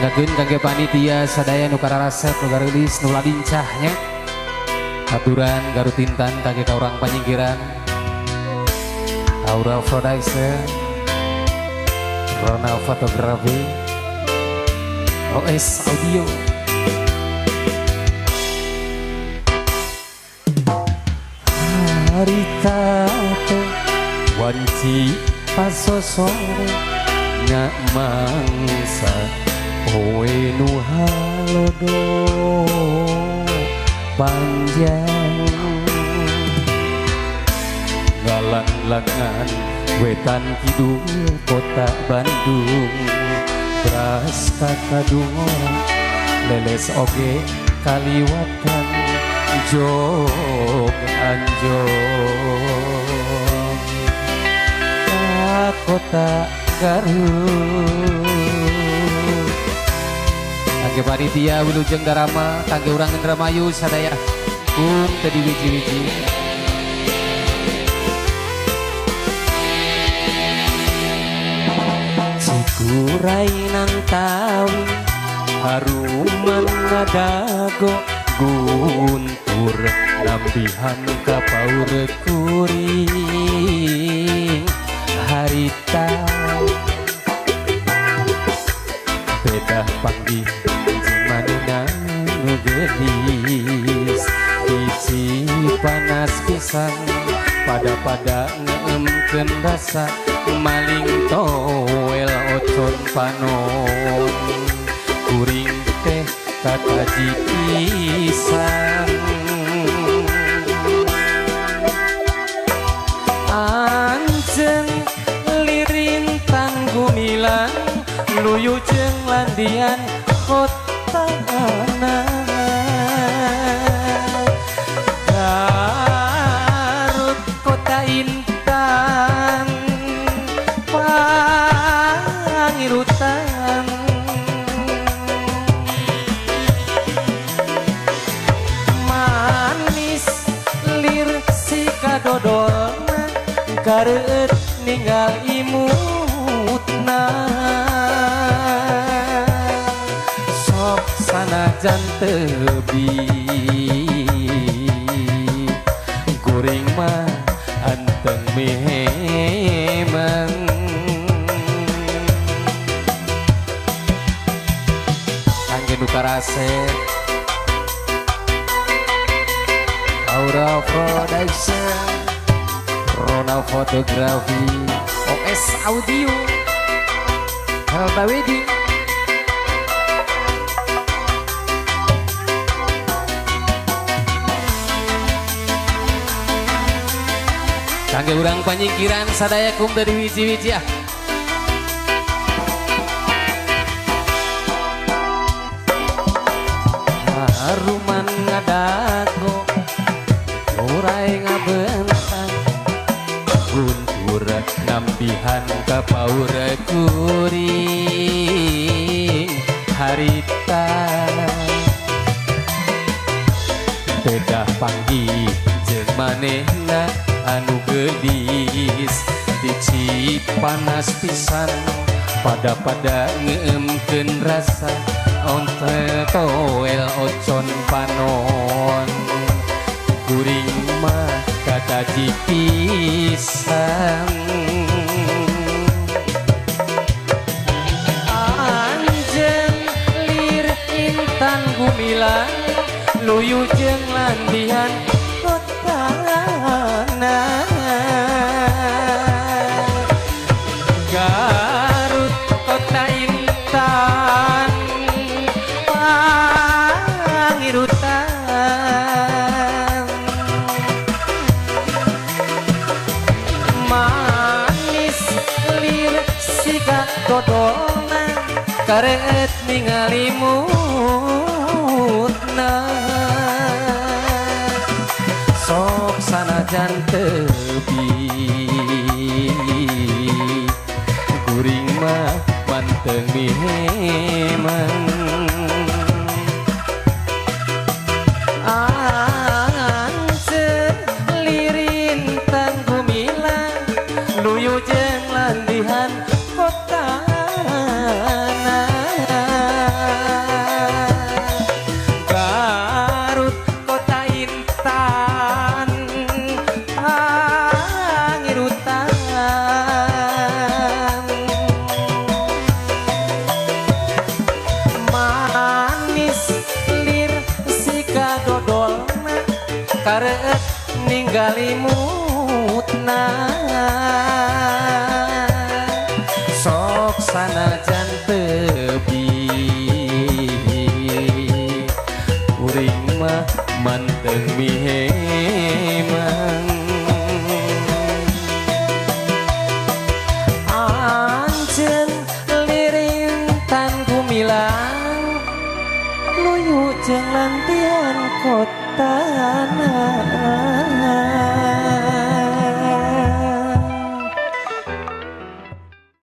Manggakeun kangge panitia sadaya nu kararasep nu gareulis nu lalincah nya. Aturan Garutintan kangge ka urang panyingkiran. Aura Production, Rona Fotografi, OS Audio. Harita teh wanci pasosore nggak mangsa poe nu halodo panjang ngalang-langan wetan kidul kota Bandung beras kakadungan leles oge kaliwatan jog anjong ka kota Garut. Kangge panitia wilujeng darama kangge urang Indramayu sadaya kum teu diwiji-wiji. Cikurai tawi haruman ngadago guntur nambihan ka paur kuring harita pedah panggih jeung manehna nu geulis biji panas pisan pada-pada ngeemkeun rasa maling toel ocon panon kuring teh kataji pisan anjeun lirintan gumilang luyu jeung landian kotana Garut kota intan pangirutan manis lir sika dodolna kareueut ninggal imutna sok sanajan tebi kuring mah anteng mihemeng. Kangge nu karasep Aura Production, Rona Fotografi, OS Audio, Helda Wedding. Kangge urang panyingkiran sadaya kum dari wiji-wiji ah. Haruman ngadago urai ngabentang guntur nambihan ka paur kuring harita pedah panggih jeung manehna anu geulis dici panas pisan pada-pada ngeemkeun rasa onte toel ocon panon kuring mah kataji pisan anjeun lir intan gumilang luyu jeung landian kotana Garut kota intan pangirutan manis lir sika dodolna kareut ningali mutna sok sanajan tebi kuring mah manteng mihemeng anjeun lirintan gumilang luyu jeung landihan kotana. Kareueut ninggali mutna sok sanajan tebi kuring mah manteng mihemang anjeun lirintan gumilang luyu jeung lantian kotana.